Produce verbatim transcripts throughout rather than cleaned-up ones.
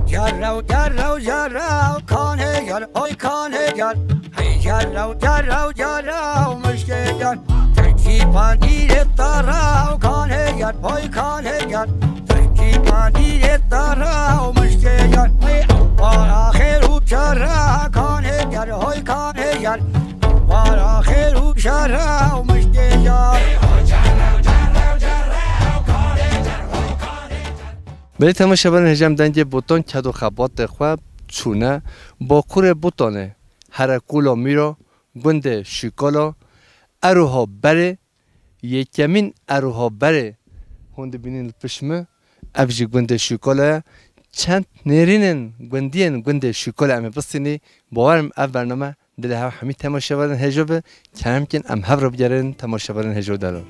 Gerrew, gerrew, gerrew, kanê ger, oy kanê ger. Hey gerrew, gerrew, gerrew, mişkê ger. Tirkî pandîrê tara, kanê ger, oy kanê ger. Tirkî pandîrê tara, mişkê ger. Hey, bara xêr û kere, kanê ger, oy kanê ger. Bara xêr û kere, mişkê ger. Belê temaşevanên hêja em dengê Botan ked û xebatê xwe çûne. Bakurê Botanê, Herekula Mîra, gundê Şîkala, eroha berê, yekemîn eroha berê hûn dibînin li pişt min, ev jî gundê Şîkala ye. Çend nêrînên gundiyên gundê Şîkala em ê bistînî, bawer im ev bername dilê hev hemî temaşevanên hêjo be, kerem kin em hev re bigerin temaşevanên hêjo delal.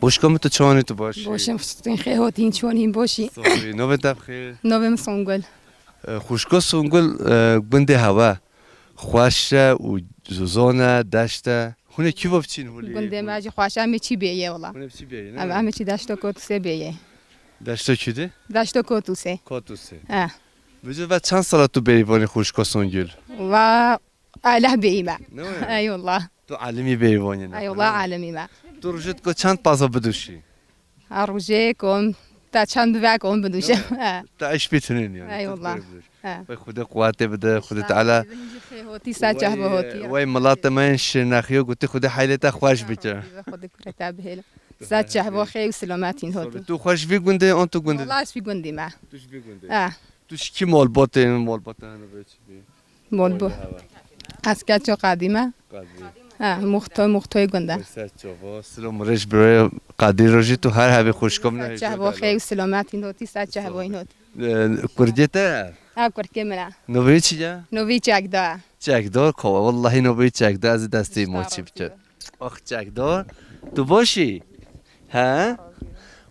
Xwişka min, tu çawan î, tu baş î? Boşim, xwe stûn xê hotîn, çawan hîn, boş î? Sorî, navê te bi xêr? Navê min Songul. E, xwişka Songul, e, gundê hewe xweş e û zozan e, deşt e. Hûn ê kî va biçîn holê? Gundê me jî xweş e, em ê çî bêyê wela. Hûn ê biçî bêyê, ne? Em, em ê çî deşta Kotûsê bêyê. Deşta kî de? Deşta Kotûsê. Kotûsê. He. Vêca ve çend sala tu berîvanî xwişka Songul? Va, eleh bêyî me. Ne were? Ey wallah. Tu alimî berîvanî ne? Ey wallah, alimî me. Tu rojê ku çend paza bidûşî? Her rojê kom, te çend bibe kom bidûşim. Ne were? He. Te eş pê tinin yani. Ey wallah. He. Wey Xwedê quwetê bide, Xwedê Teala. Hotî, saçah be hotî. Wey milatê me yên Şirnexiyê gotî Xwedê heylê te xweş bike. Xwedê kurê te bihêle. Saçah be xêr û selametîn hotî. Tu xweş vî gundê, an tu gundê? Wala ez vî gundî me. Tu ji vî gundê? Eh. Tu ji kî malbatê, malbatê hene vê çi bî? Malbo. Ez keço Qadî me. Qadî. Ha, muxto, muxtoyê gund e. Ser çava, silam rêj birayê Qadî rojî tu her hebî xwişka min e. Çehbo xêr û selametîn hotî, ser çehbo hîn hotî. Kurgê te? Ha, kurkê min e. Novê çi ye? Novî çekda. Çekda, kawa, wellahî novî çekda, ez destê ma çi bike. Ax çekda, tu baş î? He?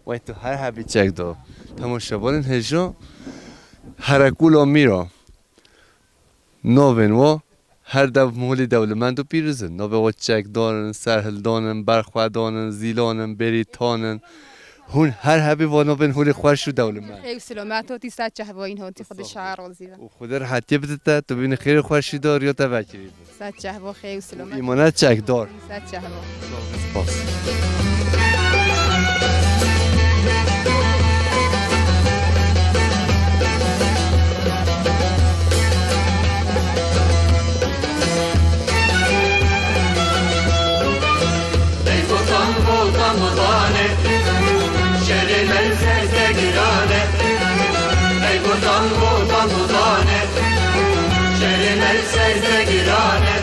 Wey tu her hebî çekda. Temaşevanên hêja, Herekula Mîra. Navên wa her dev holî dewlemend û pîroz in. Navê wa çekdar in, serhildan in, berxwedan in, zîlan in, bêrîtan in. Hûn her hebî va navên holî xweş û dewlemend. Xêr û silamet hotî, ser çehboyîn hotî, Xwedê şa razî be. Û Xwedê rehetiyê bide te, tu bînî xêr û xweşî de riya te vekirî. Ser çehbo xêr û silamet. Îmana çekdar. Ser çehbo. Spas. Ey Botan, Botan, Botanê, şerê me li ser de girane. Ey Botan, Botan, Botanê, şerê me li ser de girane.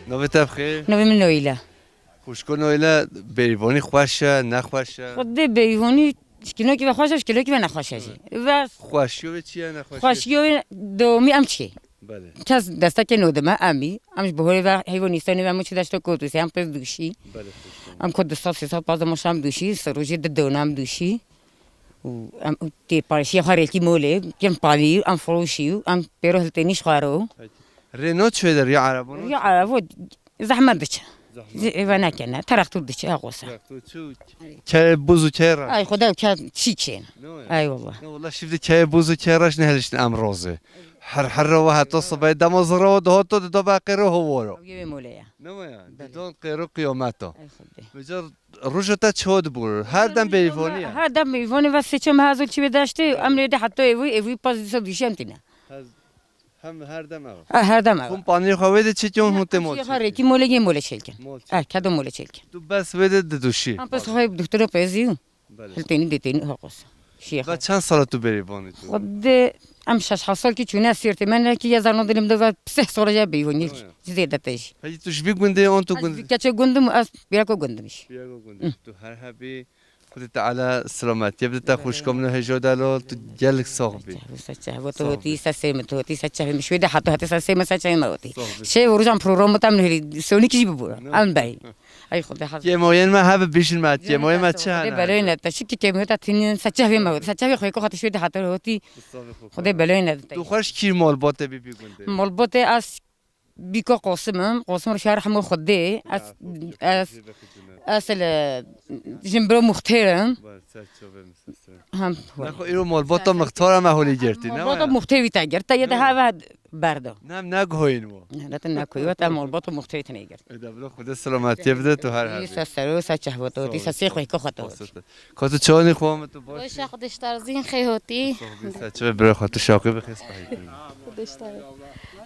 Navê te bi xêr? Navê min Noyla. Xwişko Noyla, berîvanî xweş e, nexweş e? Xwedê berîvanî şikilokî ve xweş e, şikilokî ve nexweş e jî. Ve xweşiyo ve çi ye, nexweşiyo? Xweşiyo ve dewamî em çi? Belê. Kes destekê nodime, em î. Em ji bihorê ve heyva nîsanê ve em çi deşto Kotûsê, em pêz dûşî. Belê, xwişko. Em ku du sed, sê sed, pazde maşa em dûşî, ser rojê di dewna em dûşî. Û em tê parşiya xwe rêkî molê, em palî, em firoşî, em pêro hiltênî ji xwe ro. Rê no çê de, riya erebo no? Riya erebo zehmet diçe. Zehmet. Eve nekene, traktor diçe, ha qosa. Traktor çi? Keyê buz û keyê reş. Ay, Xwedê ke çî çên. No ya. Ay wallah. No wallah, şivde keyê buz û keyê reş neheliştin em rozê. Her her rava heta sibê dema zira ve dihato dida be qêro hovoro. Ew yê molê ya. Ne ya? Belê. Didon qêro qiyameta. Ay Xwedê. Vêca roja te çi dibû? Her dem berîvanî ye. Her dem berîvanî ve sê çar meh ez çî vê deştê, em lê de heta êvî, êvî paz dîsa dûşî em tîne. Hez-, Hem her dem ev. Ha, her dem ev. Hûn paniyê xwe wê de çêkin, hûn tê mol çêkin. Rêkî molê yê molê çêkin. Mol çêkin. Ha, kedo molê çêkin. Tu bes wê de diduşî. Ha, bes xwe doktora pezî. Belê. Hil tênî dê tênî ha qos. Şiye. Ve çend sala tu berîvanî tu? Xwedê em şeş heft sal ki çûne sêrtê me ne ki ya zarno dilim de ve sih sala ya beyvanî. Zêde te jî. Peki tu ji vî gundê an tu gund? Ez keçe gundim, ez pîreko gundim jî. Pîreko gundim. Tu her hebî. Xwedê Teala selametiyê bide te, xwişka min û hêjo delo, tu gelek sax bî. Sax bî. Te hotî, se sê min tu hotî, se çavê min şwêde heta heta se sê min se çavê min hotî. Sax bî. Şev û rojan programê te min hêlî, sonikî jî bibûra. Em bey. Ay Xwedê haz. Kêmoyên me hebe bêjin me, kêmoyên me çi hene? Belê ne, te şikî kêmoyê te tînin se çavê me hotî. Se çavê xwe ko hata şwêde hata hotî. Sax bî xwe. Xwedê belê ne. Tu xweş kî malbatê bî bî gundê? Malbatê ez Bîka Qasim im, Qasim re şer hemû Xwedê, ez, ez, ez li Jimbira Muxtêr im. Hem Nexwe îro malbata Muxtar em holî girtî, ne? Malbata Muxtêr wî te girt, te yê de heve berda. Nem, ne guhoyîn wo. Ne, ne, te ne kuyo, te malbata Muxtêr te ne girt. Eda bilo, Xwedê selametiyê bide, tu her her. Dîsa sero, sa çehvata, dîsa sê xwe ko xata. Ka tu çawanî xwe me tu baş. Baş, Xwedê ji te razî, xêr hotî. Sax bî, se çi bira xwe tu şaqî bixêz xwe. Xwedê ji te razî.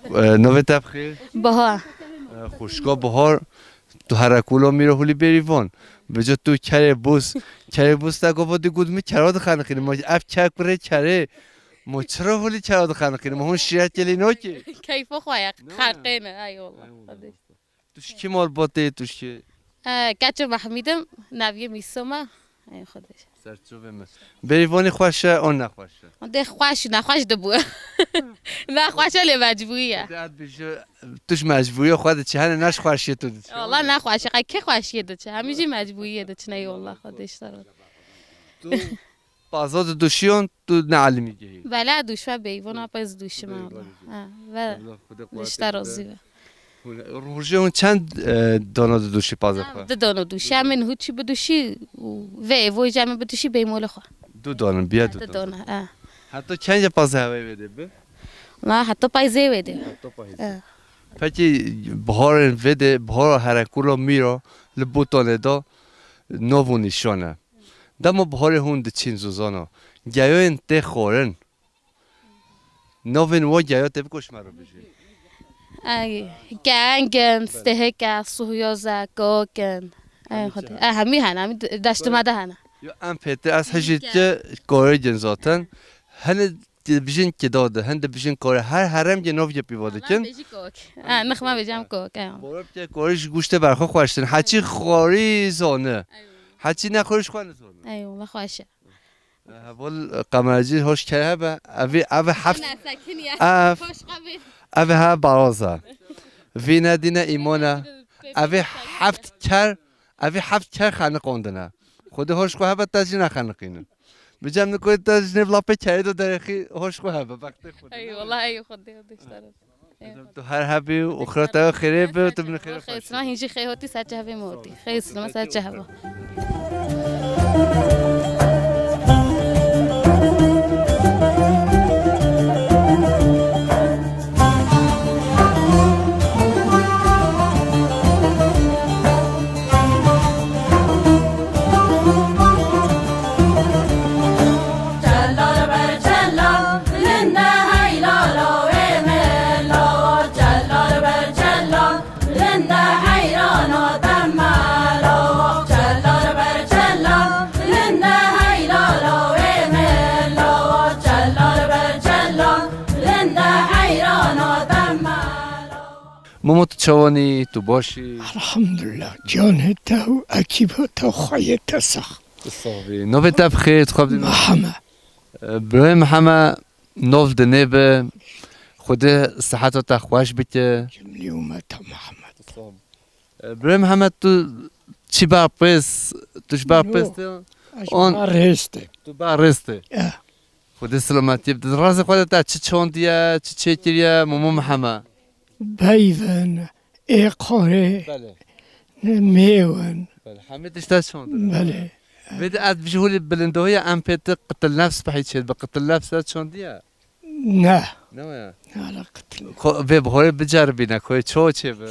E, navê te bi xêr? Bahar. E, xwişka Bahar, tu herekula mîra holî bêrî van. Vêca tu kerê bûs, kerê bûs te gava dî got min kera dixeniqînim. Ma ev kek bi rê kerê. Ma çira holî kera dixeniqînim? Ma hûn şîret gelî nakî? Keyfa xwe ye, xerqê ne, eyvallah. Eyvallah. Tu ji kî malbatê, tu ji kî? E, Keço Mehmîd im, naviyê Mîso me. Ey Xwedê. Ser çavê me. Bêrîvanî xweş e, an nexweş e? Dê xweş û nexweş dibû. Nexweş e lê mecbûrî ye. Dê ez bêjim, tu ji mecbûriya xwe diçî, hene ne ji xweşiyê tu diçî. Wala nexweş e, qey kê xweşiyê diçe? Hemî jî mecbûriyê diçin, ey wala Xwedê ji te re. Tu Paza diduşiyon, tu ne alimî gehî. Bela duşwa beyvona pez duşima Allah. Ha, ve Xwedê quwetê bide. Lişta razî ve. Hûn, rojê hûn çend, e, dana diduşî paza xwe? Di dana duşî. Em ê niha çi biduşî û vê êvoyê jî em ê biduşî beymolê xwe. Du danin, biya du danin. Di dana, e. Heta kenge paza hevayê vê dê bi? Na, heta payzê vê dê. Heta payzê. E. Pekî biharên vê dê, bihara herekula mîra li Botanê de nav û nîşan e. Dema biharê hûn diçîn zozana, geyoyên tê xwarin. Navên wa geya tê biko ji me re bijî. Ay, keng in, stehik e, suhyoz e, kok in. Ay, Xwedê. Ay, hemî hene, hemî deştê me de hene. Yo, em pêtir, ez hejî ti korê gin zaten. Hene dibijin kida de, hene dibijin korê. Her herem gê nav gê pîva dikin. Bêjî kok. Ha, nixma bêjam kok, ha. Bora bike korê ji guştê berxwe xweştin. Heçî xwarî zane. Heçî nexwarî ji xwe nizane. Eyvallah, xweş e. Heval qemercî hoş kere hebe. Evî, ev heft, ev, ev he baroza. Vîne dîne îmona. Evî heft ker, evî heft ker xeniqondine. Xwedê hoş xwe hebe te jî nexeniqîne. Bi cem nikoyê te jinê vila pê kerê do derexî hoş xwe hebe. Bextê Xwedê. Ey, wala ey Xwedê, Xwedê ji te re. Tu her hebî û xira te xêrê bi, tu min xêrê xweş. Xêr, hîn jî xêr hotî ser çavê me hotî. Xêr, ser çava. Mamo, tu çawanî, tu başî? Elhamdulillah. Canê te û ekîba te û xweyê te sax. Tu sax bî. Navê te bi xêr, tu xwe bidî. Meheme. E, birayê Meheme, nav dinê bi. Xwedê siheta te xweş bike. Cimlî umeta Meheme. Tu sax bî. E, birayê Meheme, tu çi ber pês, tu ji ber pês te? Ez ji ber rêz te. Tu ber rêz te. Ya. Xwedê selametiyê bide. Razê xwe de te çi çandiye, çi çêkiriye, Mamo Meheme? Beyvin, êqorê, Belê. Mêwin. Belê, hemî tişta çandin. Belê. Vê de ez ji holê bilindohiya em pê ti qitil nefs pehî çêdibe. Qitil nefs te çandiye? Ne. Ne ya? Ne ala qitil. Ko-, vê bihorê biceribîne, koyê ço çê bi.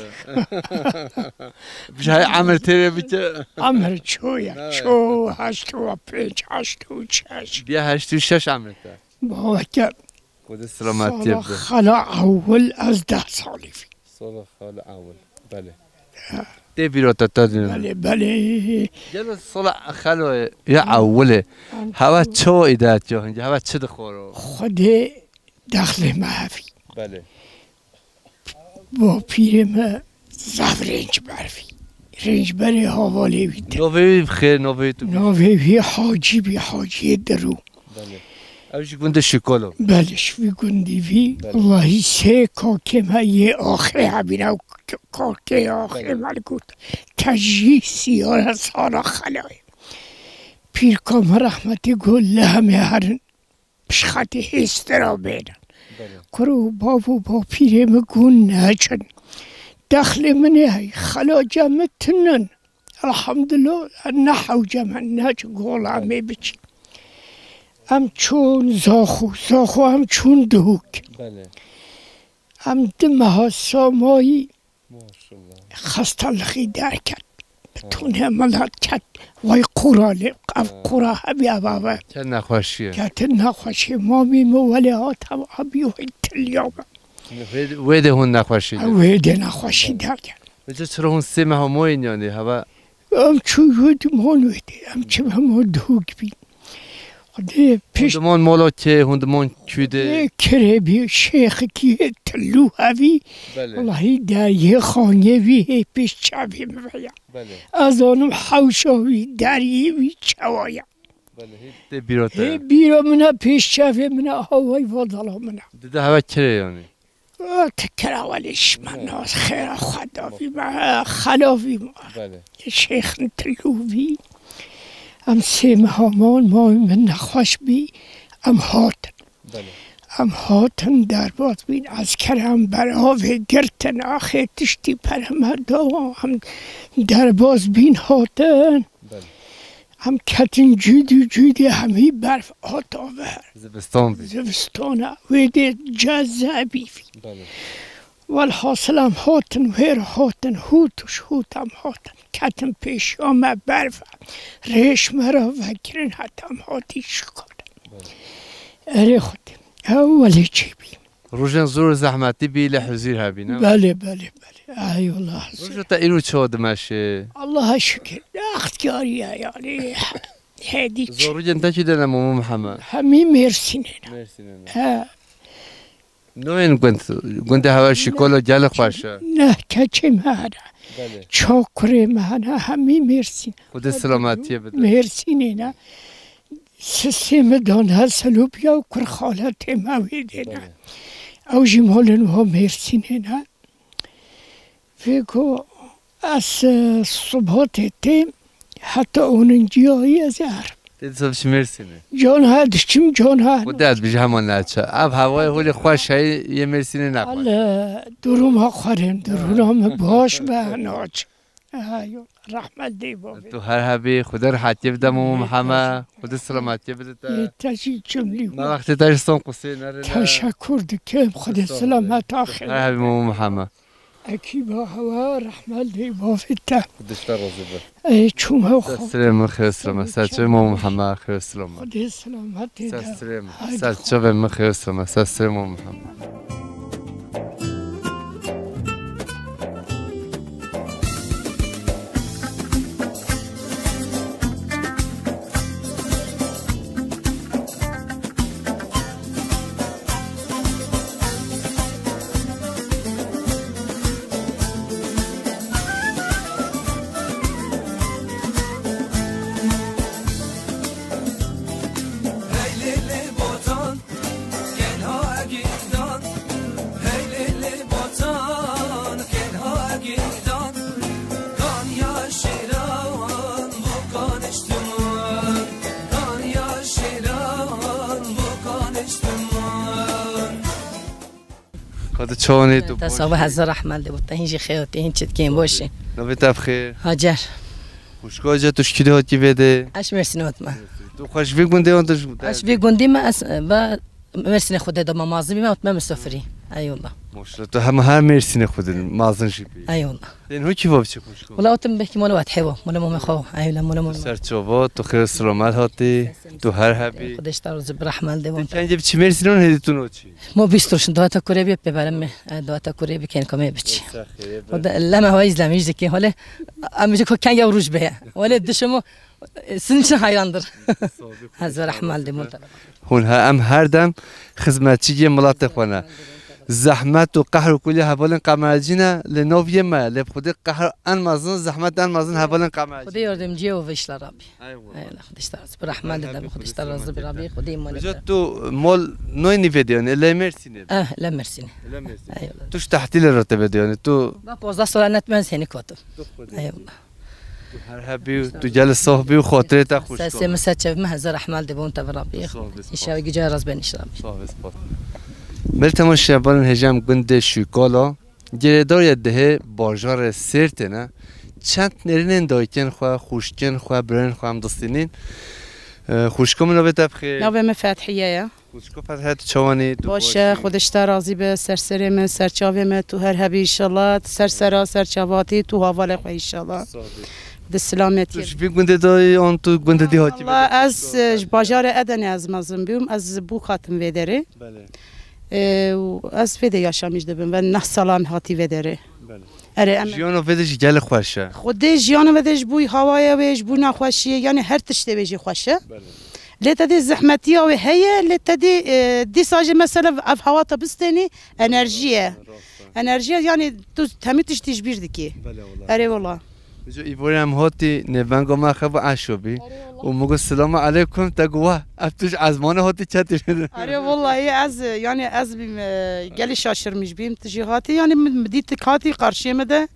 Bijayê emir têrê bike. Emir ço ya, Ne ya? Ço heşt û pênc, heşt û şeş. Diye heşt û şeş emir te. Baveke Xwedê silametiyê bide. Sala xala ewil ez deh salî vî. Sala xala ewil. Belê. Tê bîra te, te dînin. Belê, belê. Gelo sala xalo ya ewilê. Hewa çawa îdayet ya hingî? Hewa çi dixwaro? Xwedê dexlê me hevî. Belê. Bapîrê me zaf rênc ber vî. Rênc berê havalê wî te. Navê wî bi xêr, navê wî tu bî. Navê wî Hacî bî, Haciyê Dirû. Belê. Ew ji gundê Şikolo. Belê, ji vî gundî vî. Belê. Wellahî sê kakê me yê axê hebîn, ew k-, kakê axê Belê. Me li got. Te jî siyara sala xelayê. Pîrka me rehmetî got, li hemê herin. Pişxatî hêstira bênin. Belê. Kur û bav û bapîrê min gun neçin. Dexlê min ê hey, xelaca min tinin. Elhamdulillah, ne hewce min neç gola Belê. Me biçî. Em çûn Zaxo, Zaxo em çûn Duhok. Belê. Em di meha samayî Maşallah. Xestelixî derket. Bi Ha. Tûnê milet ket. Vay qura lê, ev Ha. Qura hebî ev ava. Ket nexweşiyê. Ketin nexweşiyê. Mamî min welê hat ev abî wê tiliya be. Wê, wê de hûn nexweşî Ew de. Wê de nexweşî derket. Vêca çira hûn sê meha moyên yanî heva Em çû yû dimon wê de, em çi hema dûk bîn. Xwedê Hûn pişt dimon mola kê, hûn dimon kû de? Ê kirê bî, şêxikî tilû hevî, Belê. Wellahî deriyê xaniyê wî hê pêş çavê min veya. Belê. Ez zanim hewşa wî, deriyê wî çawa ya. Belê, hê tê bîra te. Hê bîra min e, pêş çavê min e, hawayî vadala min e. Dide heve kirê yanî. O, ti kira welê ji me nas xêra xwe davî me, xelavî me. Belê. Şêxin tilûvî. Em sê meha man, mavî min nexweş bî. Em hatin. Belê. Em hatin derbas bîn. Esker em beravê girtin. Axê tiştî pere me dawa. Em derbas bîn hatin. Belê. Em ketin cûdî cûdî hemî berf hata ver. Zivistan bî. Zivistana wê dê cezebî vî. Belê. Welhasil em hatin wêr hatin hût û ji hût em hatin. Ketin pêşiya me berf. Rêş me re vekirin heta em hatî şikar. Belê. Erê Xwedê. Ew welê çêbî. Rojên zor û zehmetî bî, lê huzîr hebî, ne? Belê, belê, belê. Eyvallah. Roja te îro çawa dimeşe? Allaha şikir. Extiyariye yani. Hêdî çi? Zorî te çi de ne Momo Mihemed? Hemî Mêrsînê ne. Mêrsînê ne. He. Noyên gund, gundê hewa şikolo gelek xweş e. Ne, keçê me hene. Belê. Çokurê me hene, hemî Mêrsîn. Xwedê selametiyê bide. Mêrsînê ne. Sisê me dan her Selûpiya û kur xaletê me wê dê ne. Belê. Ew jî malên wa Mêrsînê ne. Vê ku ez, e, Subhatê têm, heta oninci ayî ez ê herim. Tê dîsa biçî Mêrsînê? Can ha diçim, can ha. Xwedê ez bijî hema neçe. Ev hewayê holê xweş heyî yê Mêrsînê ne xweş. Ele, duruma xwerên, duruna min baş be, naçim. Ayo, rehmet dê bavê. Tu her hebî, Xwedê rehetiyê bide Momo Mihemed, Xwedê selametiyê bide te. Yê te jî cimlî. Me wextê te jî son qusê nerine. Teşekkür dikim, Xwedê selamet axir. Her hebî Momo Mihemed. Ekîba hewa, rehmet dê bavê te. Xwedê ji te razî be. Ey, çûme xwe. Ser serê min xêr selamet, ser çavê Momo Mihemed xêr selamet. Xwedê selamet dê. Ser serê min, ser çavê min xêr selamet, ser serê Momo Mihemed. Xwedê çawanê tu. Te sava hezar rehmet dê bo te, hîn jî xêr hatî, hîn çitkên boşî. Navê te bi xêr? Hacer. Xwişka Hacer, tu ji kî de hatî vê de? Ez ji Mêrsînê hatime. Tu xwe ji vê gundê an tu ji... Ez ji vê gundê me, ez, e, ve Mêrsînê xwe dê de mamazî bîme, hatime misafirî. Eyvallah. Maşallah, tu hema her Mêrsînê xwe din, mazin jî bî. Eyvallah. Tên ho kî va biçî xwişko? Wala otim belkî mola wat hewa, mola momê xwe, eyvallah, mola momê. Ser çava, tu xêr û selamet hatî, tu her hebî. Xwedê ji te razî bi, rehmal de. Tu kengê biçî Mêrsînê hêdî tu noçî? Mo bîst roj, daweta kurê bê pê berem me. E, daweta kurê bê kên komê biçî. Ser xêrê be. O da leme hava izlemiş dikî, hole, em ji ko kengê roj be. Wale dişimo, sizin için hayrandır. Sağ ol, ez ve rehmal de, muhterem. Hûn he, em her dem xizmetçiyê miletê xwe ne. Zehmet û qehr û kulî hevalên qemercî ne, lê nav yê me, lê bi Xwedê qehr en mezin, zehmet en mezin hevalên qemercî. Xwedê yardımcı ol inşallah Rabbi. Eyvallah. Eyvallah, Xwedê ji te razî bi, rehmal de, Xwedê ji te razî bi, Rabbi, Xwedê îman. Îca tu mol noynî vê de yanî, lê Mêrsînê. Eh, lê Mêrsînê. Lê Mêrsînê. Eyvallah. Tu ji tehtîlê re tê vê de yanî, tu. Ba pazdeh sala net me hênik hatim. Tu Xwedê. Eyvallah. Tu her hebî û tu gelê sax bî û xatirê te xweş. Sesê min ser çev min hezar ehmal dibûn te bi Rabî. Sağ ol, spas. Înşallah gücü rast ben inşallah. Sağ ol, spas. Belê temaşevanên hêja em gundê Şûkala, girêdayê dihê bajarê Sêrtê ne. Çend nêrînên dayikên xwe, xwişkên xwe, birayên xwe em distînîn. E, xwişko min navê te bi xêr? Navê min Fethiye ye. Xwişko Fethiye, tu çawanî? Tu baş î? Baş e, Xwedê ji te razî be, ser serê me, ser çavê me, tu her hebî înşallah, ser sera, ser çavatî, tu havalê xwe înşallah. Sağ ol. Di silametî. Tu ji vî gundê de yî an tu gundê dî hatî? Wala ez, e, ji bajarê Edenê ez mezin bûm, ez bûk hatim vê derê. Belê. E, û ez vê de yaşamîş dibim, ve neh salan hatî vê derê. Belê. Erê, em Jiyana vê de jî gelek xweş e. Xwedê jiyana vê de ji bo hawaya wê, ji bo nexweşiyê, yanî her tiştê wê jî xweş e. Belê. Lê te dê zehmetiya wê heye, lê te dê, e, dîsa jî mesela ev hewa te bistênî, enerjî ye. Rast e. Enerjî ye, yanî tu temî tiştî ji bîr dikî. Belê wala. Erê wala. Ji îborê em hatî nêvenga me xev eşo bî. Erê wala. Û min got, "Selamu aleykum." Te got, "Wah, ev tu ji ezmanê hatî çetî." Erê wallahî ez, yanî ez bîm, e, gelî şaşirmîş bîm. Tu jî hatî, yanî min, min dît tu hatî qarşiyê min de.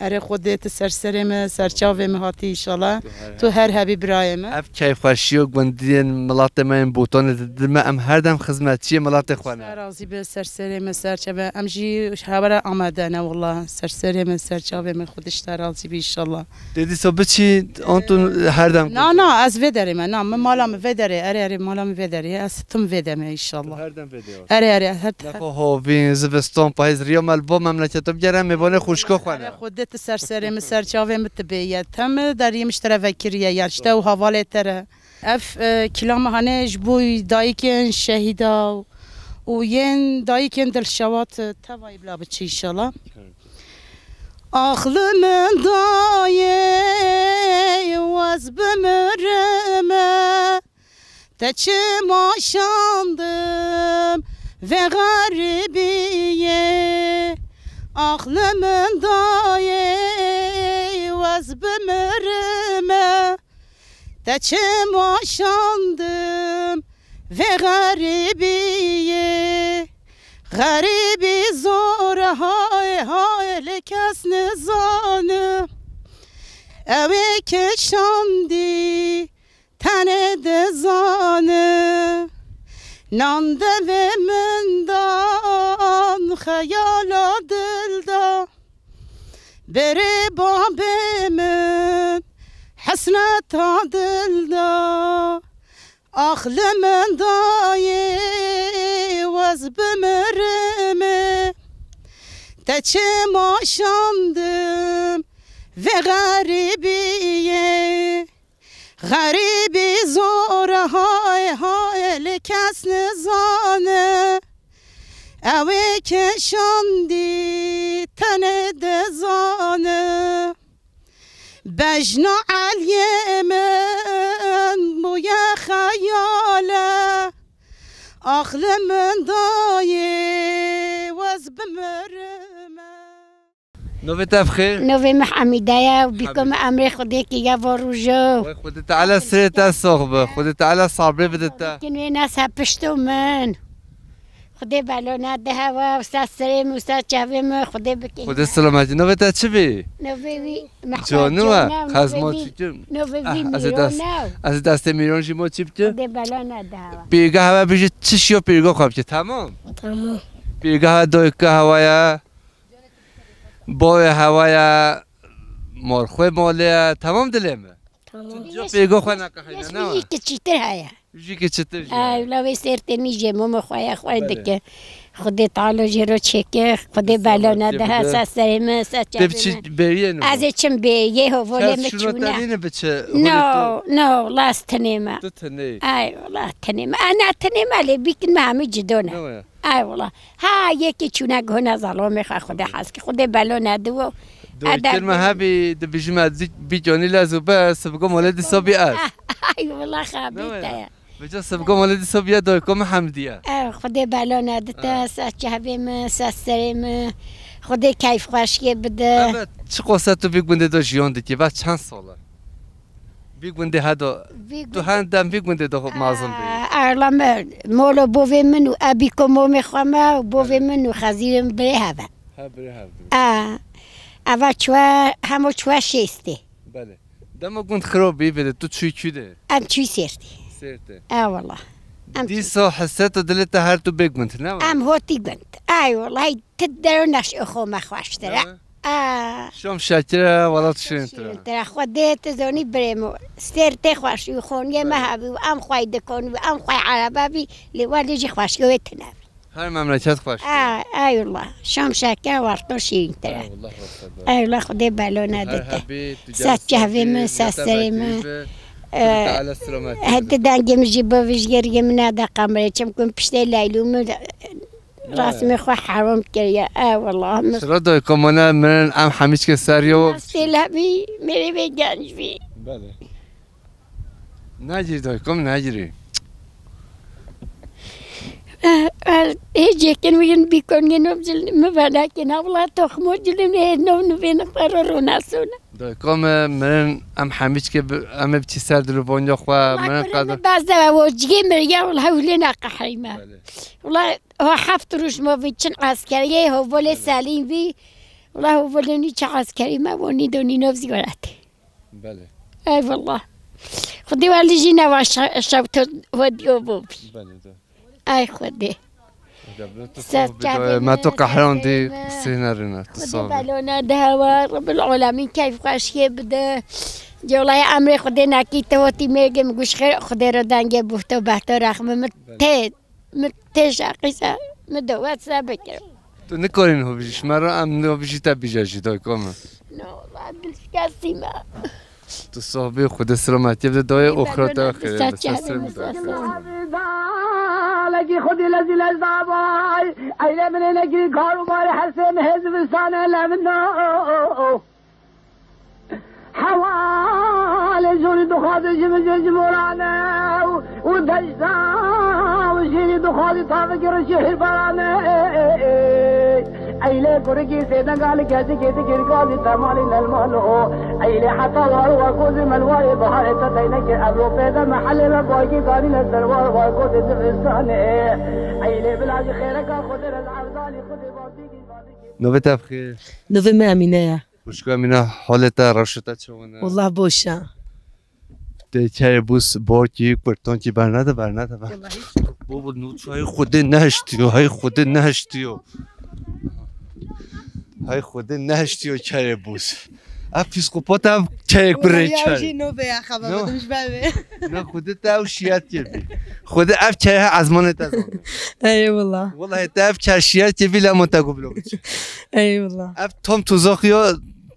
Erê Xwedê tu ser serê me, ser çavê me hatî înşallah. Tu her hebî birayê me. Ev keyfxweşiya gundiyên miletê me yên Botanê didin me, em her dem xizmetçiyê miletê xwe ne. Te razî be, ser serê me, ser çavê. Em jî hewa re amade ne wala. Ser serê me, ser çavê me, Xwedê ji te razî be înşallah. Tê dîsa biçî, an tu her dem Na, na, ez vê derê me, na, min mala min vê derê, erê, erê, mala min vê derê, ez tim vê de me înşallah. Her dem vê de. Erê, erê, her Nexwe havîn, zivistan, payîz, riya me li bo memleketa bigere, mêvanê xwişka xwe ne. Erê, Xwedê tu ser serê min, ser çavê min tu bê ye. Te min deriyê min ji te re vekiriye, ya ji te û havalê te re. Ev, e, kîlama hanê ji bo dayikên şehîda û yên dayikên dilşewat, e, tevayî bila biçî înşallah. Ax li min dayê, wez bimirime, te çima şandim vê xerîbiyê. Ax li min dayê, wez bimirime, te çima şandim vê xerîbiyê. Xerîbî zor e, hay, hay, lê kes nizane. Ew ê kişandî tenê dizane. Nan devê min dan xeyala dil da. Berê babê min hesreta dil da. Ax li min dayê, wez bimirime, te çima şandim vê xerîbiyê. Xerîbî zor e, hay, hay, lê kes nizane. Ew ê kişandî tenê dizane. Bejna Eliyê min bûye xeyale. Ax li min dayê, wez bimirime. Navê te bi xêr? Navê min Hamîde ye û bîko min emrê Xwedê kiriye va rojo. Wey, Xwedê Teala sirê te sax be. Xwedê Teala sabrê bide te. Kin wê nese pişto min. Xwedê bela nede hewa, û ser serê min, û ser çavê min, Xwedê bike. Xwedê selametî. Navê te çi bî? Navê wî Mehmet Canî we. Canî, qez navê ma wî, çi kim? Navê wî Ah, ez ê dest, Mîran e. Ez ê destê Mîran jî ma çi bike? Xwedê bela nede hewa. Pîrga hewa bijî çi şiyo pîrga xwe bike, tamam? Tamam. Pîrga hewa dayika hewa ye. Bavê hewa ye. Marxwê malê ye. Tamam dilê min? Tamam. Çi pîrga xwe neqehîne, ne? Yê kiçîtir heye. Jî ki çitir jî. Ay, la wê sêrtê nîjê momo xwe ya xwe Belê. dike. Xwedê Teala jê ro çêke, Xwedê Bi belo selametiyê nede, bide. hesa serê min, hesa Te çavê biçî min. beriye nû. Ez ê çim bê, yê ho volê Kes min şûna te çûne. nîne biçe, holê No, tu. no, wala ez tinê me. Tu tinê. Ay, wala tinê me. Ana tinê me, lê bîkin me hemî cido ne. Ne waya? Ay, wala. Ha, yekê çûne guhna zalomê xwe, Xwedê hez ki. Xwedê belo nediwo. Doykir me hebî, dibijî me bî canî lez û bes, sibgo mole dîsa bî ez. Ay, wala xebî Ne waya? te. Vêca sibgo mole dîsa bîye dayika min hemdiye. Ew, Xwedê belo nedite, Ha. ser çavê min, ser serê min. Xwedê keyf xweşiyê bide. Evet, çi qose tu vî gundê de jiyan dikî, ve çend sal e? Vî gundê heda, Vî tu gundê- hend dem vî gundê de xwe mezin bî. Aa, Erla me, molo bovê min û ebîko momê xwe me û bovê min û xezîrê min birê hev e. Ha, birê hev bî. Aa, eva çwe, hemo çwe şêstê. Belê. Dema gund xirab bî, vê de tu çûyî kû de? Em çûyî Sêrtê. Sêrtê. E, wala. Em Dîsa hesret û dilê te her tu bê gund, ne wala? Em hotî gund. Ay, wala, hey, ti dero neş ixo me xweştir e. Ne? A. Şam şekir e, wala tu şirin tira. Şirin tira. Xwedê tu zonî birê min. Sêrtê xweş û xoniyê me Belê. hebî û em xwey dikon û em xwey erebe bî, lê welê jî xweşiyê wê tine bî. Her memleket xweş. A, eyvallah. Şam şeker, warto şirin tira. Eyvallah, rast e. Eyvallah, Xwedê belo Her nedite. hebî, tu Ser gel çavê min, safî, ser serê min. Ee, Teala selamet hedi eylesin. dengê min jî bivijgiriyê min nede qemirê, çimkû piştê Leylû min Ne? rasmê xwe herom kiriye. Eyvallah. Min Çira dayika mane min em hemîçke ser yo. Rastê lebî, merê vê genc bî. Belê. Nagirî dayika min, nagirî. Eh, eh, hê cêkin wî yin bîkon yin nov cil mi venakê na wila toxmo cilin hê nov nuvên xwe ro ronasona. Dayika min, mirin em hemîçke bi, em ê biçî ser dilûvanya xwe, mirin qada. Bazde ve wo cigê mir ya wila hewlê na qehrî me. Belê. Wila ho heft rûj mo vî çin eskeriyê ho volê Belê. selîn vî. Wila ho volê nî çi eskerî me wo nî do nî nov zî welatê. Belê. Eyvallah. Xwedê welî jî newa şe-, şewto wediyo bo bî. Belê de. Ay Xwedê. Ser çavê me to qehran dî sênerine. Xwedê belona de hewa Rebbil Alemîn keyf xweşiyê bide. Colaya emrê Xwedê nekî te hotî mêrgê min guş xêr Xwedê re dengê buhto behto rexmi min tê. Min têşa qîsa min dewet se bikir. Tu nikarî niho bijî, ji me re em niho bijî te bîje jî dayika min. No, wala dil şikestî me. Tu sohbê Xwedê selametiyê bide dayê oxira te xêrê be, ser serê min dayê. Dalekî Xwedê lezî lez davay, eyle min ê nekirî kar û barê her sê mihê zivistane le min no. Hewalê jorî dixwaze ji min jê ji morane û, û deşta û jêrî dixwaze tavekî rişî hîrbarane. Eylê kurikî sêdenga li keçikê dikir gazî temalî lelmalo. Eylê heta war war kozê melwarê biharê te teynekê evro pêde mehelê me bagî danîne ser war war kozê zivistanê. Eylê bila ji xêreka Xwedê re li evdalî Xwedê vazî Navê te bi xêr? Navê me Emîne ye. Xwişka Emîne, holê te, rewşa te çawan e? Wallah boş e. Te kerê bûs, borkî, kurtankî bernede, bernede, ber. Wallah hiç. Baba, no çay Xwedê nehiştiyo, hay Xwedê nehiştiyo. Hay Xwedê nehiştiyo kerê bûs. Ev psîkopata ev keyek bi rê çer. Ew jî nobê ya xebabê dimij bevê. Na Xwedê te ew şiyet kir bî. Xwedê ev keyek ezmanê te zan. Eyvallah. Wallahî te ev keyek şiyet kir bî lemo te ku bilo biçi. Eyvallah. Ev tam tuzak ya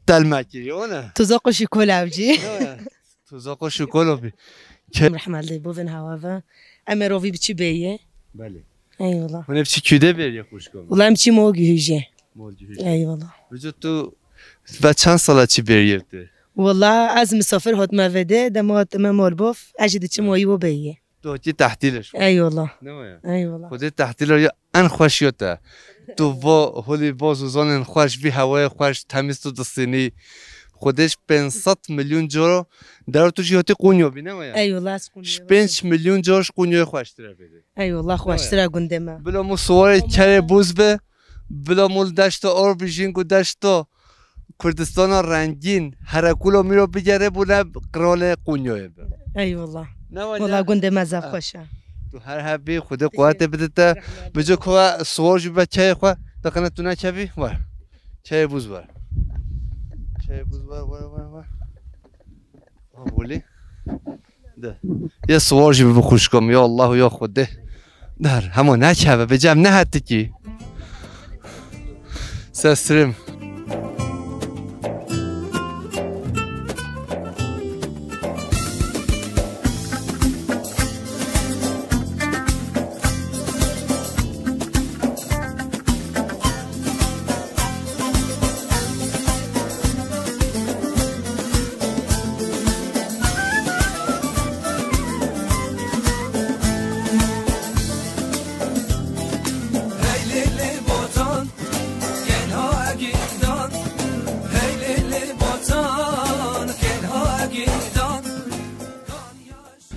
telme kiriye, o ne? Tuzak û şikol ew jî. Ne o ya? Tuzak û şikol o bî. Ke- Rehmet lê bovin hewa ve. Em ê rovî biçî bêyê. Belê. Eyvallah. Hûn ê biçî kûde bêrî xwişka min? Wala em çî mol gihîjê. Mol gihîjê. Eyvallah. Vêca tu ve çend sala çî bêrî te? Wala ez misafir hatime vê de, dema hatime mol bov, ez jî diçim wayî wo bêyê. Tu hatî tehtîl e şo. Eyvallah. Ne waya? Eyvallah. Xwedê tehtîla ya en xweş ya te. Tu va holî baz û zanên xweş, vî hewayê xweş, temiz tu disînî. Xwedê ji pênc sed milyon caro dero tu jî hatî Qonya bî, ne waya? Eyvallah, ez Qonya. Ji pênc milyon caro ji Qonyayê xweştir e vê de. Eyvallah, xweştir e gundê me. Bila mû siwarê kerê bûz be, bila mû li deşta Arbijîn ku deşta Kurdistana rengîn, herekûla mîro bigere bûne qiralê Qonyayê be. Eyvallah. Ne wele? Wala gundê me zaf xweş e. Tu her hebî, Xwedê quwetê bide te. Bico ku siwar jî be kerê xwe, te qene tu nekevî, wer. Kerê bûz wer. Kerê bûz wer, wer, wer, wer. Ha, bolî. Ye siwar jî bibe xwişka min, ya Allah û ya Xwedê. Der, hema nekeve, bi cem nehetikî. Sesrim.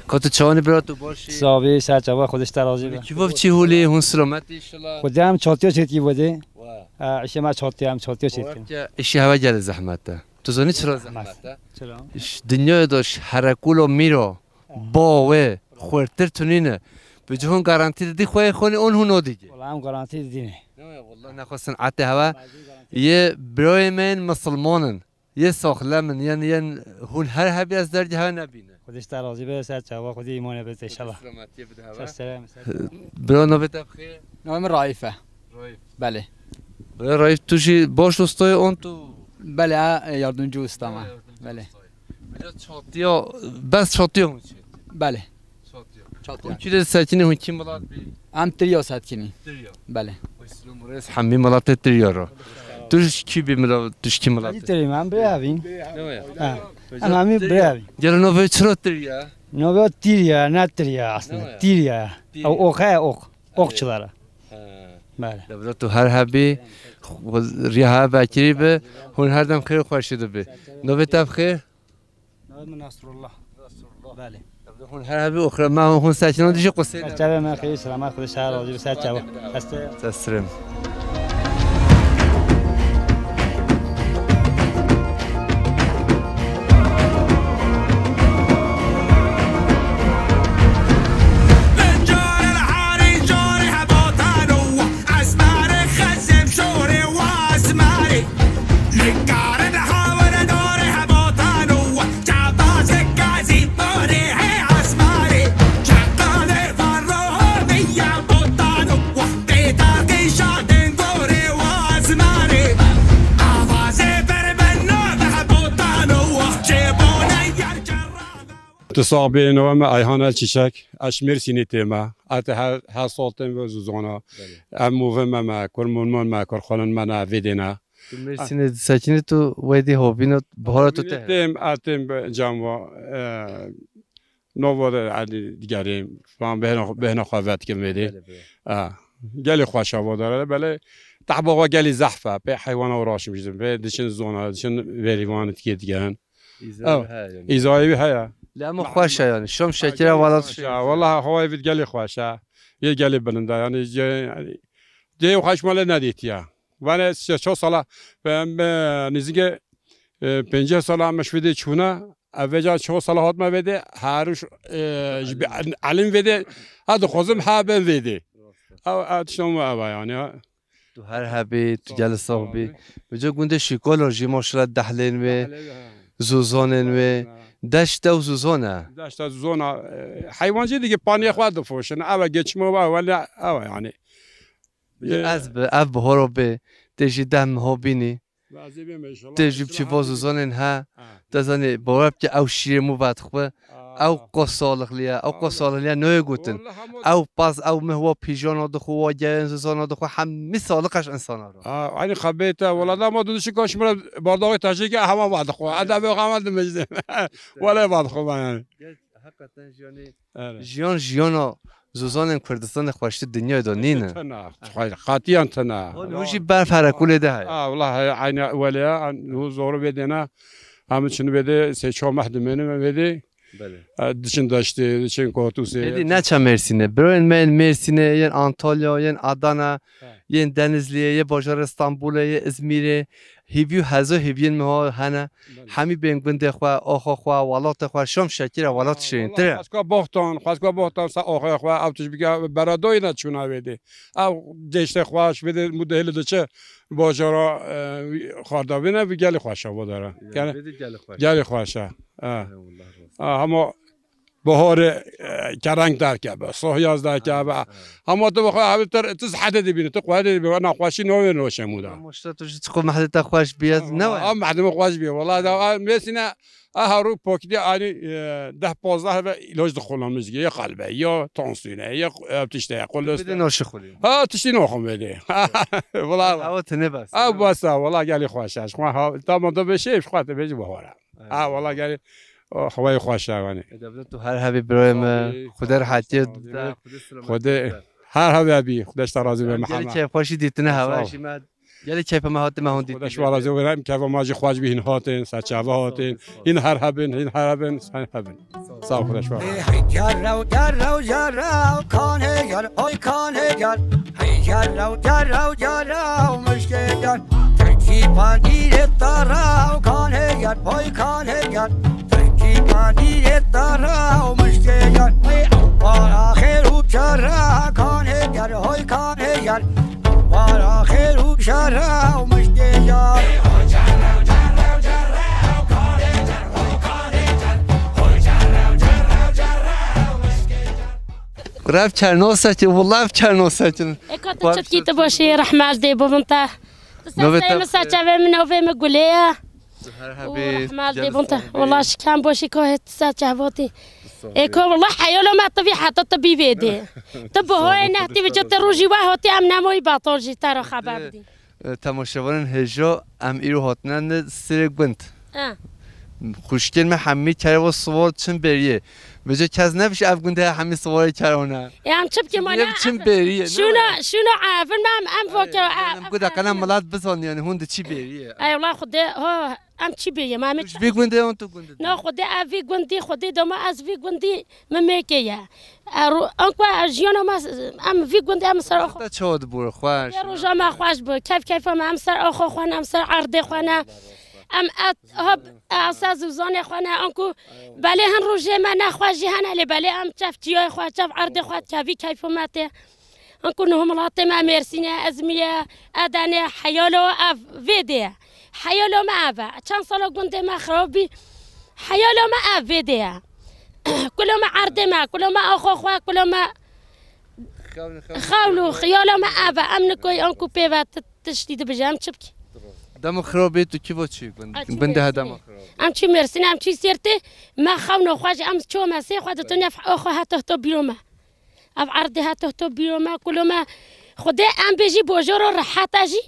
Ka tu çawanî bira, tu baş î? Sabî, ser çava, Xwedê ji te razî be. Kî bav çi holî, hûn silamet înşallah. Xwedê em çatiya çêtkî Xwedê. Wa. Ha, îşê me çatiya, em çatiya çêtkî. Wa, îşê heve gelê zehmet e. Tu zanî çira zehmet e? Çira? Ji dinyayê de ji herekûla mîra, ba wê, xwertir tu nîne. Bi cihûn garantî didî xweyê xwe nî on hûn o dîgê. Wala em garantî didîne. Ne ya, wala nexwe sinetê heve. Yê birayê me yên misilman in. Yê saxlem in, yên, yên hûn her hebî ez derdî hewe nebîne. Xwedê ji te razî be, ser çava, Xwedê îmanê bide înşallah. Selametiyê bide hewe. Ser serê me, ser çava. Bira navê te bi xêr? Navê min Raîf e. Raîf. Belê. Bira Raîf, tu jî baş ustayê on tu? Belê, e, yardımcı usta me. Ha, yardımcı ustayê. Belê. Bira çatiya, bes çatiya hûn çêt? Belê. Çatiya. Çatiya. Hûn kî de sekinî, hûn kî milat bî? Em Tirya sekinî. Tirya. Belê. Wê silam û rêz hemî milatê Tirya ro. Tu ji kî bî mila, tu ji kî milat? Tirya, em birê evîn. Ne ya? Ha. Em hemî birê evîn. Gelo navê çira Tirya? Navê Tirya, ne Tirya aslında. Ne ya? Tirya. Tirya. Ew oxe, ox. Oxçilara. He. Belê. Debra tu her hebî, riya he vekirî bi, hûn her dem xêr û xweşî de bi. Navê te bi xêr? Navê min Nasrullah. Belê. Hûn her hebî oxre me hûn sekinan dijî qusê. Ser çavê me xêr, selamet, Xwedê şer razî bi ser çava. Heste. Teslim. Tu sax bê, navê me Ayhan El Çiçek. Ez ji Mêrsînê têm. Ez her, her sal têm ve zûzana. Belê. Em movê me me, kurmûnman me, kurxanin me ne, vê dê ne. Tu Mêrsînê disekinî, tu wedî hobîna, bihara tu te. Têm, ez têm bi cem ve, e, nava de, ez digerêm. Fan bêhna, bêhna xwe vedikim vê dê. Belê, belê. E, gelê xweş e va dere, belê. Tehba ve gelî zehf e, pê heywana uğraşmıştım. Pê diçin zona, diçin verîvan tikê digerin. Îzayî heye yani. Îzayî heye. Lê ama xweş e yani. Şam şekere wala xweş e. Wala hawayê vî gelê xweş e. Yê gelê bilind e yani. Cê, yani, cê xweş male nedîtiye. Vane se ço sala, em, e, nizîke, e, pêncî sala me şwidê çûna, ev vêca ço sala hatme vê dê, her ş-, e, ji bi-, elin vê dê, ha dixwazim ha ben vê dê. Ev, ev tişta me ev e yani, ha. Tu her hebî, tu gelê sax bî. Bi cê gundê Şîkolo jî maşallah dehlên wê, zûzanên wê, deşt e û zûzan e. Deşt e zûzan e, e, heywancî dike paniyê xwe difoşin. Ev e geçimo ve, wele ev e yani. Bi cê ez bi, ev bihoro bê, tê jî deh miho bînî. Tê jî biçî va zûzanên he, te zanî, bawer bike ew şîrê mû vedixwe, ew qo salixliye, ew qo salixliye nayê gotin. Ew pez, ew mih wa pîjana dixwe, wa geyên zûzana dixwe, hemî salix e ji insana re. Ha, eynî xebê te, wela dema tu dişî kaş min re bardağê tecrî ke hema vedixwe. Edebê xwe hema dimijdim. Wele vedixwe ben yani. Heqeten jî yanî jiyan jiyana zûzanên Kurdistanê xweştî dinyayê de nîne. Tine, xatiyan tine. Hûn jî berf herekulê de heye. Ha, wela heye, eynî wele ya, hû zor vê dê ne. Em çin vê dê, sê çar meh dimênin vê dê. Belê. E, diçin deştê, diçin kotûsê. Êdî neçe Mêrsînê. Birayên me yên Mêrsînê, yên Antalya, yên Adana, yên Denizliyê, yê bajarê Stenbolê, yê Izmîrê. Hîvî û hezo hîviyên miho hene. Belê. Hemî bên gundê xwe, oxo xwe, welatê xwe, şom şekîr e, welat şirîntir e. Xweska boxtan, xweska boxtan se oxoya xwe, ew tişt bike, beradoyî ne çûna vê dê. Ew deştê xweş, vê dê mû dehêlê diçe bajara, e, xwardavîne, vî gelê xweş e, vo dere. Yani, vê dê gelê xweş. Gelê xweş e. E. Eyvallah, rast. E, hema Bahorê, e, kereng derkeve, sohyaz derkeve. Hema tu bi xwe hebî tir, tu zehmetê dibînî, tu qehedê dibînî, nexweşî navê noşemû de. Mamoste, tu jî çiqo mehdê te xweş bîye, ne we? A, mehdê min xweş bîye. Wela da, a, Mêrsîne, a, her rû pokîtê anî, e, deh pazdeh ve îlaç dixwilin mizgî, ya qelbe, ya tansiyone, ya, e, tişte, ya Bidê koleste-, naşixulî. Ha, tiştî naxwim bêdê. Wela. Ew tine bes. Ew bes e, wela gelî xweş e. Xwe ha, tamam da beşê, xwe te bêjî bahar e. Ha, wela gelî, o, hewayê xweş e, yanî. E, devlet tu her hebî birayê me, Sağ ol, Xwedê rehetiyê sağ ol. Xwedê, her hebî, Xwedê ji te razî be, Mihemed. Gelî keyfxweşî dîtine hewa jî me. Gelî keyfa me hate me hûn dîtine. Xwedê ji we razî be, em keyfa me jî xweş bî, hîn hatin, serçave hatin, hîn her hebin, hîn her hebin, her hebin. Sağ ol, Xwedê ji we razî be. Hey, gerrew, gerrew, gerrew, kanê ger, oy kanê ger. Hey, gerrew, gerrew, gerrew, mişkê ger. Tirkî pandîrê te rew, kanê ger, oy kanê ger. Tirkî pandîrê te rew, mişkê ger. Hey, ew para xêr û şer e, kanê ger, oy kanê ger. Ew para xêr û şer e, mişkê ger. Rev çernosekî, wila ev çernosekin. Eka tu çitkî tu başî, rehmet dê bibin te. Tu Navê te serçeyê min, serçeyê min, navê min Gulê ye. Her hebî. Rehmet dê bibin te. Wila şikem başî ka hê tu serçe hatî. Eka wila heyala me tu vî heta tu bî vê dê. Tu bi hoyê nehtî bi tu rojî we hatî em nemayî betal jî te re xeber bidî. E, temaşevanên hêja, em îro hatine ne sirê gund. Ha. Xwişkên me hemî kerê ve siwar çin bêriyê. Vêca kes nebişe ev gundê hemî siwarê kerone. E, em çi bikî ma ne? Çin bêriyê, ne? Şûno, şûno evin me em, em vake, e, em guda qena milat bizanî, yanî hûn di çi bêriyê. Ey wela Xwedê, ha, em çi bêriyê, ma em Tu ji vî gundê yan tu gundê? Na Xwedê ev vî gundî, Xwedê doma ez vî gundî. Min mêkê ye. E, ro-, anku e, jiyana me, em vî gundê em ser oxo. Te çawa dibû xweş? Vê roja me xweş bû. Keyf keyfa me em ser oxo xwe ne, em ser erdê xwe ne. Em et, hop, e, ser zûzanê xwe ne. Anku belê hin rojê me nexweş jî hene lê belê em çev çiyayê xwe, çev erdê xwe dikevî keyfa me tê. Anku niha milatê me Mêrsîn e, Ezmî ye, Edenê, heyalo ev vê dê ye. Heyalo me ev e. Çend sala gundê me xirab bî. Heyalo me ev vê dê ye. Kulo me erdê me, kulo me axo xwe, kulo me xewl û xiyalo me ev e. Em nikoy anku pê ve ti-, tiştî dibije, em çi bikî? Dema xirab bê tu kî va çi gund-, gundê he dema xirab? Em çi Mêrsîn, em çi Sêrtê, me xewno xwe jî, em ço me sê xwe ditin, ev axo heta heta bîro me. Ev erdê heta heta bîro me, kulo me. Xwedê em bêjî bojoro rehet e jî.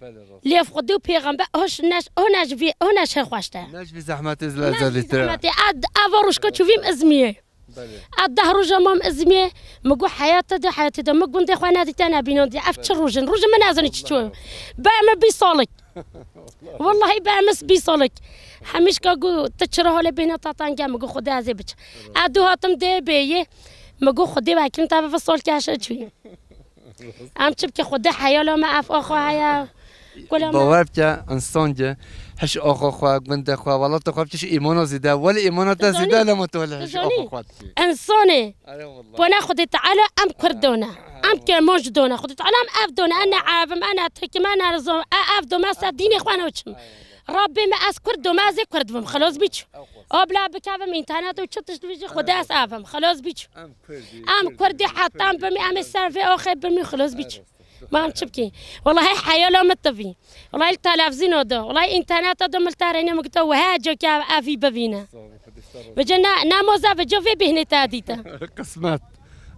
Belê, rast. Lê Xwedê û pêxember hoş neş, ho neş vî, ho neş he xweş te. Neş vî zehmetê zila zevî tira. Zehmetê. Ad, ava ruşko çûvîm Izmîrê. Belê. Ad deh roja mam Izmîrê. Mi got heyata de, heyatê de. Mi gundê xwe nedîte nebînandî. Ev çi rojin? Rojin min nezanî çi çû. Be me bîst salik. Wallahî be me bîst salik. Hemişka got, "Tu çira holê bêhna te tenge?" Mi got, "Xwedê ez ê biçim." Ez dû hatim dê bêyê. Mi got, "Xwedê wekîlim te ve sol keşe çûyî." Em çi bike Xwedê heyala me ev axa heye. Kula me. Bawer bike, insan ki, hiş axa xwe, gundê xwe, welata xwe bike, îmana zîde. Welê îmana te zîde, lema tu welê hiş axa xwe dikî. Însanê. Pona Xwedê Teala em Kurd done. Em Kirmanc done. Xwedê Teala em ev done. Ene Ereb im, ene Tirk im, ene Rizam, e, ev dome ser dînê xwe naçim. Rabbê me ez Kurd dome, ez ê Kurd bim. Xilas bî çi? Abla bikevim înternet û çi tişt vî jî Xwedê ez ev im. Xilas bî çi? Em Kurdî, em Kurdî, Kurdî heta em bimî, em ê ser vê axê bimî, xilas bî çi? Ma em çi bikî? Welahi heyala min tivî. Welahi li televîzyona de, welahi înterneta de min li te reyne min gota, weha cokê ev, ev vî bivîne. Vêca ne, ne moza vêca vê bêhnê te dîte. Qismet,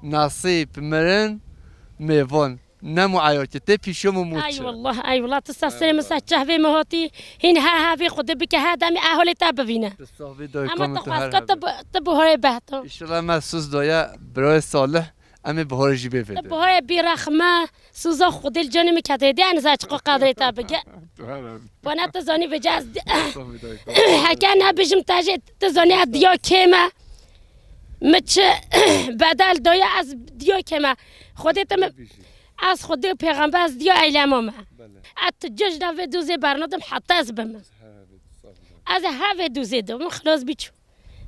nasîb, mirin, mêvan. Ne muayokê, tê pîşo min mû çi. Ay wallah, ay wallah, tu ser serê min ser çehvê min hatî. Hîn he he vê Xwedê bike, he demê eholê te bivîne. Tu sax bî dayika min, tu her hebî. Ama tu xwest ka tu bi, tu bi horê behto. Înşallah me soz daye birayê Salih. Em ê biharê jî bê vê de. Biharê bî rexme, soza Xwedê li canê min kete. Dê ez çiqo qedrê te bige. Tu her hebî. Bana tu zanî vêca ez di-, heke nebêjim te jê, tu zanî ez diya kê me. Mi çi bedel daye ez diya kê me. Xwedê tu mi, ez Xwedê û pêxember ez diya eylema me. Belê. Ez tu cejna vê dozê bernadim heta ez bimim. Her hebî, tu sax bî. Ez her vê dozê de bim, xilas bî çû.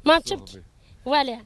Ma çi bikî? Welê.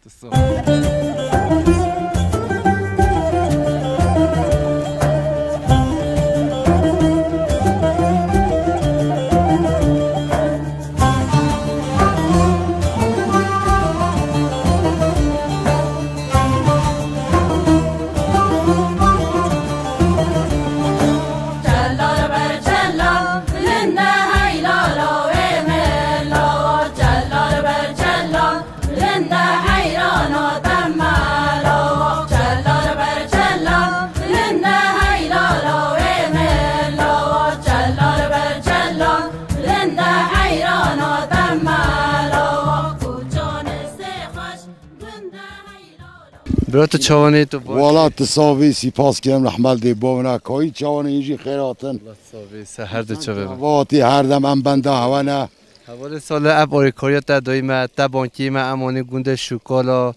Bira tu çawanê tu baş? Wala tu savî, sîpas kirim, rehmet dê bovna kayî çawanê jî xêr hatin. Allah savî, se her du çavê. Vatî her dem em benda hewe ne. Hevalê sale ev orêkariya te doyî me, te bankî me, em anî gundê Şûkala.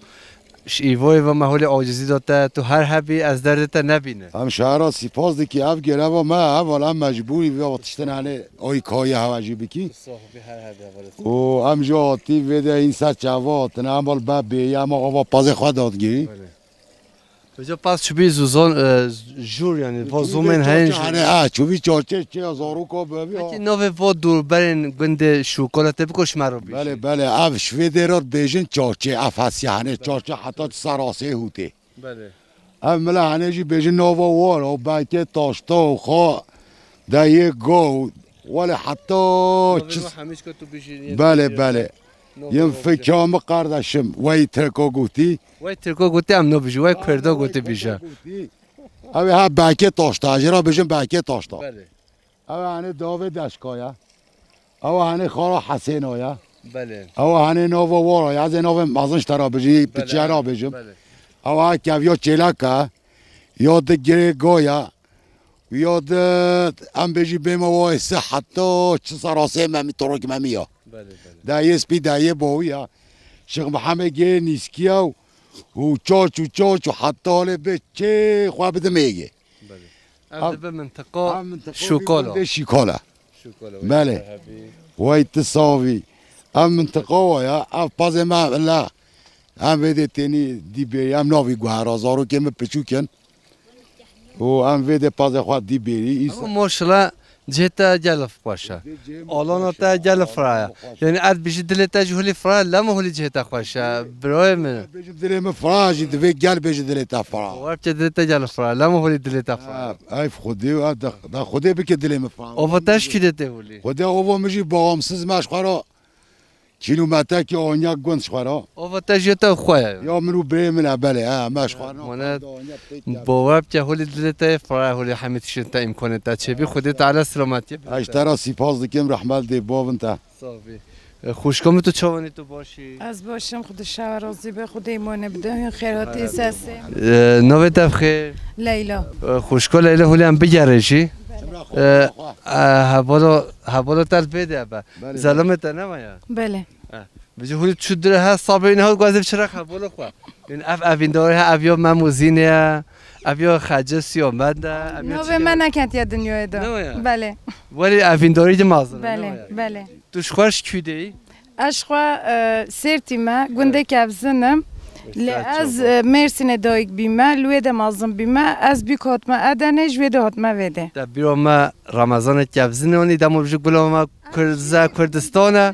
Ji îvoyê ve me holê acizî da te, tu her hebî ez derdê te nebîne. Em şehera sîpas dikî, ev gereva me, heval em mecbûrî vê tiştin henê oy kayî hewe jî bikî. Sahibî her hebî hevalê sale. Û em jî hatî vê de hîn ser çava hatine, em hal be bêyî, em ava pazê xwe dadgirî. Belê. Vêca pas çûbî zûzon, e, jûr, yanî, va zûmên heyên jûr. Hene, ha, çûbî çaçê, çê ya zaroka bevî, ha. Peki navê va dûrberên gundê Şûkala te biko ji me re bêjî. Belê, belê, ev ji vê dêra dibêjin çaçê, ev hesiya hene, çaçê heta tu ser asê hûtê. Belê. Ev mila hene jî bêjin nava war, o belkê taşta û xa, de yê go, wele heta çi. Belê, belê. Yin fikra mi kardeşim, wey Tirko gotî. Wey Tirko gotî em nabijî, wey Kurdo gotî bîje. Ew ê ha Bekê Taşta, jê re bêjin Bekê Taşta. Belê. Ew ê hanê davê Deşka ye. Ew ê hanê xara Hesêna ye. Belê. Ew ê hanê nava wara ye, ez ê navê mezin ji te re bijî, piçiye re bêjim. Belê. Ew ê ha keviya çêlek e, ya di girê go ye. Ya de em bêjî bême wayê se heta çi serasê memî, torok memî ya. Belê, belê. Dayê spî, dayê bawî ya. Şêx Mihemed gê nîskî ya û çaç û çaç û heta lê bê çê xwe bide mêgê. Belê. Ev dibe mintiqa Şûkala. Şûkala. Belê. Wey tu savî. Ev mintiqa wa ya, ev pazê me la. Em vê dê tênî dî bêrî, em navî guhera, zarokê min piçûk in. Û em vê dê pazê xwe dî bêrî. Ama maşallah cihê te gelek xweş e. Alana te gelek firaya. Yanî ez bijî dilê te jî holî firaya, lema holî cihê te xweş e. Birayê min. Bêjim dilê min firaya jî divê gel bêjî dilê te firaya. Webçe dilê te gelek firaya, lema holî dilê te firaya. Ha, ev Xwedê, ev da, da Xwedê bike dilê min firaya. Ova te ji kî dê tê holî? Xwedê ova min jî bağımsız me ji xwe re. Kîlometrekî anya gund ji xwe re. Ova te jê te xwe ye. Ya min û birê min e, belê, he, me ji xwe re. Mane, bawer bike holî dilê te yê firaya, holî hemî tiştên te îmkanê te çêbî, Xwedê Teala silametiyê bide. Ez ji te re sîpas dikim, rehmet dê bavin te. Sağ bî. E, xwişka min tu çawanî tu başî? Ez başim, Xwedê şewa razî be, Xwedê îmanê bide, hûn xêr hatî sesê. E, navê te bi xêr? Leyla. E, xwişka Leyla holî em bigerê jî. E, e, hebala, hebala te li vê de be. Belê, belê. Zelamê te nema ya? Belê. Eh, bijî hûn çû dire he sabê ne hûn gazê çira xebolo xwe. Yin ev evîndarî he, ev ya Mem û Zînê ye, ev ya Xecê Siyamend e, ev ya Navê çi me ye? Neketiye dinyayê de. Ne ya? Belê. Welî evîndarî de mazin, Belê, ne ya? Belê. Tu ji xwe ji kû de yî? Ez ji xwe, e, Sêrtî me, gundê Kevzin im. Lê ez, e, Mêrsînê dayik bîme, li wê de mezin bîme. Ez bîk hatime Edenê, ji wê de hatime vê de. Te bîra me Remezanê Kevzin anî, dema bijî gula me Kurd, ze Kurdistan e.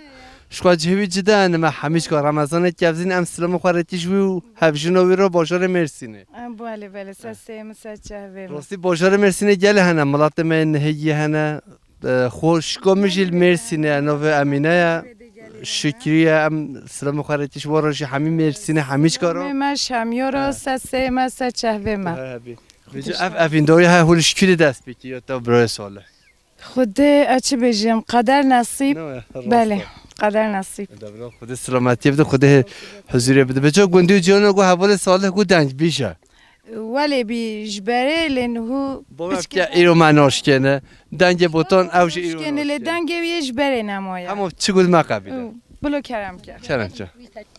Ji xwe cihê wî cide ne, me hemî çika Remezanê Kevzin em silamê xwe re tî ji wî û hevjina wî re bajarê Mêrsînê. Em belê, belê, ser seyê min, ser çehvê min. Rastî bajarê Mêrsînê gelê hene, milatê me yên nihêgî hene. E, xwişka min jî li Mêrsînê ye, navê Emîne ye. Şikrî ye, em silamê xwe re tî ji we re jî hemî Mêrsînê, hemî çika re. Em me ji hemiya re, ser seyê me, ser çehvê me. He, hebî. Vêca ev evîndarî he hûn ji kî de dest pê kiriye te birayê Salih? Xwedê, ez çi bêjim, qeder nesîb. Ne ya, rast e. Belê, qeder nesîb. Devran Xwedê silametiyê bide, Xwedê huzurê bide. Vêca gundî û ciyana ku hevalê Salih ku deng bîje. Welê bî ji berê lê niho Bavê piçkê ya îro me naşkêne. Dengê botan ew jî îro naşkêne. Lê dengê wî yê ji berê nemaye. Hema çi gul me qebîle. Bilo kerem ke. Kerem ke.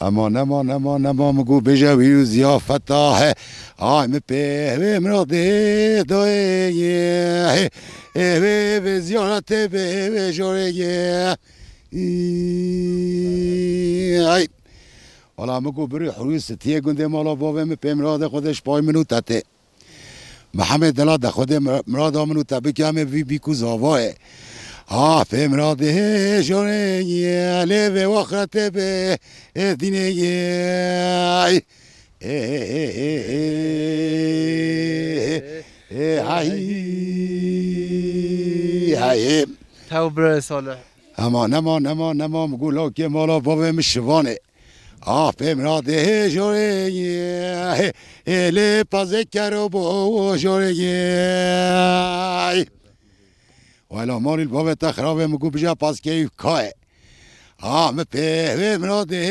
Ema nema, nema, nema, mi got bêje wî û ziyafeta he. Ay mi pê, wê miradê doyê ye. He, e, wê, wê ziyaretê bê, wê jorê ye. Ay. Wala mi got birî hurû sitiyê gundê mala bavê mi pê miradê xwe de ji pay min û te tê. Mihemed dila de Xwedê mir-, mirada min û te bike, em ê vî bîk û zavayê. Ah, pê miradê hê jorê ye, lê vê waxretê bê, ê dînê ye. Ê, ê, ê, ê, ê, ê, ê, ay, ay. Tew birayê Salih. Ema, nema, nema, nema, mi got lawkê mala bavê min şivanê. Ah, pê miradê hê jorê ye, hê, hê lê pazê kero bo jorê ye. Wela malî li bavê te xirabê, mi got bije pazkeyî ka ye. Ha, mi pê wê miradê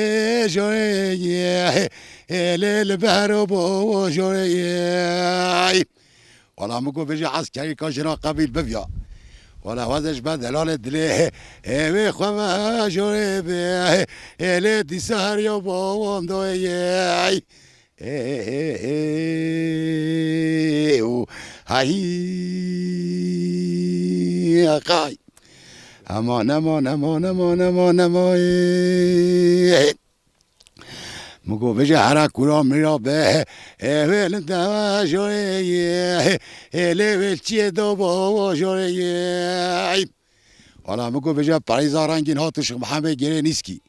jorê ye, ê lê li behro bo jorê ye. Wala mi got bêje eskerîka jina qebîl biviya. Wala weze ji ber delalê dilê, ê wê xwe ve jorê be, ê lê dîsa her ya bo wando ye. Ê, ê, ê, ê, û, hay, qay. Aman, aman, aman, aman, aman, aman, ê. Min got, bêje hera kula mira be, ê, wê li deva jorê ye, ê, lê wê çiyê do bo jorê ye. Wala min got, bêje Parîza rengîn hat û Şix Mihemed Girê Nîskî.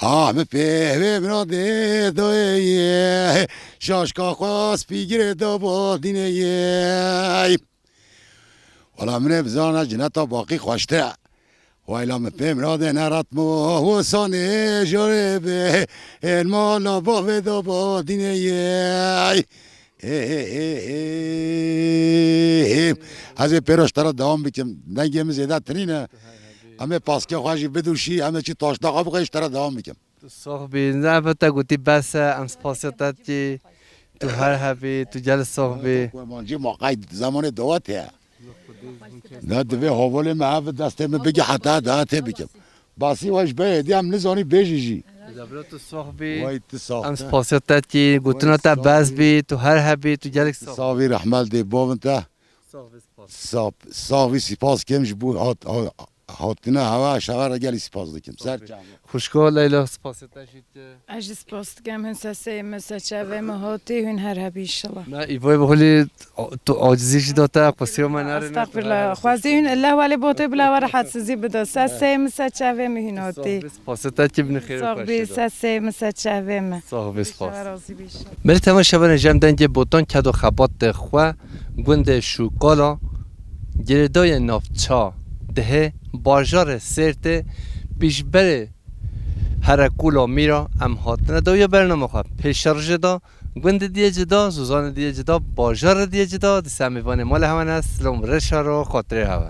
Ah, mi pê wê miradê doyê ye, şaşka xwe spî girê do bo dînê ye. Wala min ê bizana cineta baqî xweştir e. Wayla min pê miradê neratmo, wisanê jorê be, ên mala bavê do bo dînê ye. Ê, ê, ê, ê, ê. Ez ê pêro ji te re dewam bikim. Dengê min zêde tirîn e. Em ê paskê xwe jî bidûşî, em ê çi taştaxa bixwe ji te re dewam bikim. Tu sox bî. Ne, ev te gotî bes e, em spasiya te dikî. Tu her hebî, tu gel sox bî. Kurmancî ma qey zemanê dawet heye. Ne divê havalê me ev destê min bigî heta daha tê bikim. Basî we ji ber êdî em nizanî bêjî jî. Debra tu sox bî. Way tu sox. Em spasiya te dikî, gotina te bes bî, tu her hebî, tu gelek sox. Savî rehmet dê bavin te. Sox bî spas. Sap-, savî spas kim ji bo hat-, ha-, hatina hewa şeva re gelî spas dikim. Ser çava. Xwişko Leyla spasiya te jî dike. Ez jî spas dikim, hin sesê min, se çavê min hatî, hûn her hebî inşallah. Na, îvoyê bi holî, o, tu acizî jî da te, qusî me nare. Estexfirullah. Xwezî hûn illa welê botê bila we rehatsizî bida. Se sê min, se çavê min hûn hatî. Spasê te ki binê xêr. Sox bî, se sê min, se çavê min. Sox bî, spas. Razî bî inşallah. Belê temaşevanê, jem dengê botan ked û xebatê xwe gundê Şûkala girêdayê navça dihê bajarê Sêrtê pîşberê Herekûla Mîra em hatine dawiya bernama xwe. Pêşerojê de gundê diye cida, zozanê diye cida, bajarê diye cida, di ser mêvanê mala hewa ne, silam reşa ro xatirê hewa.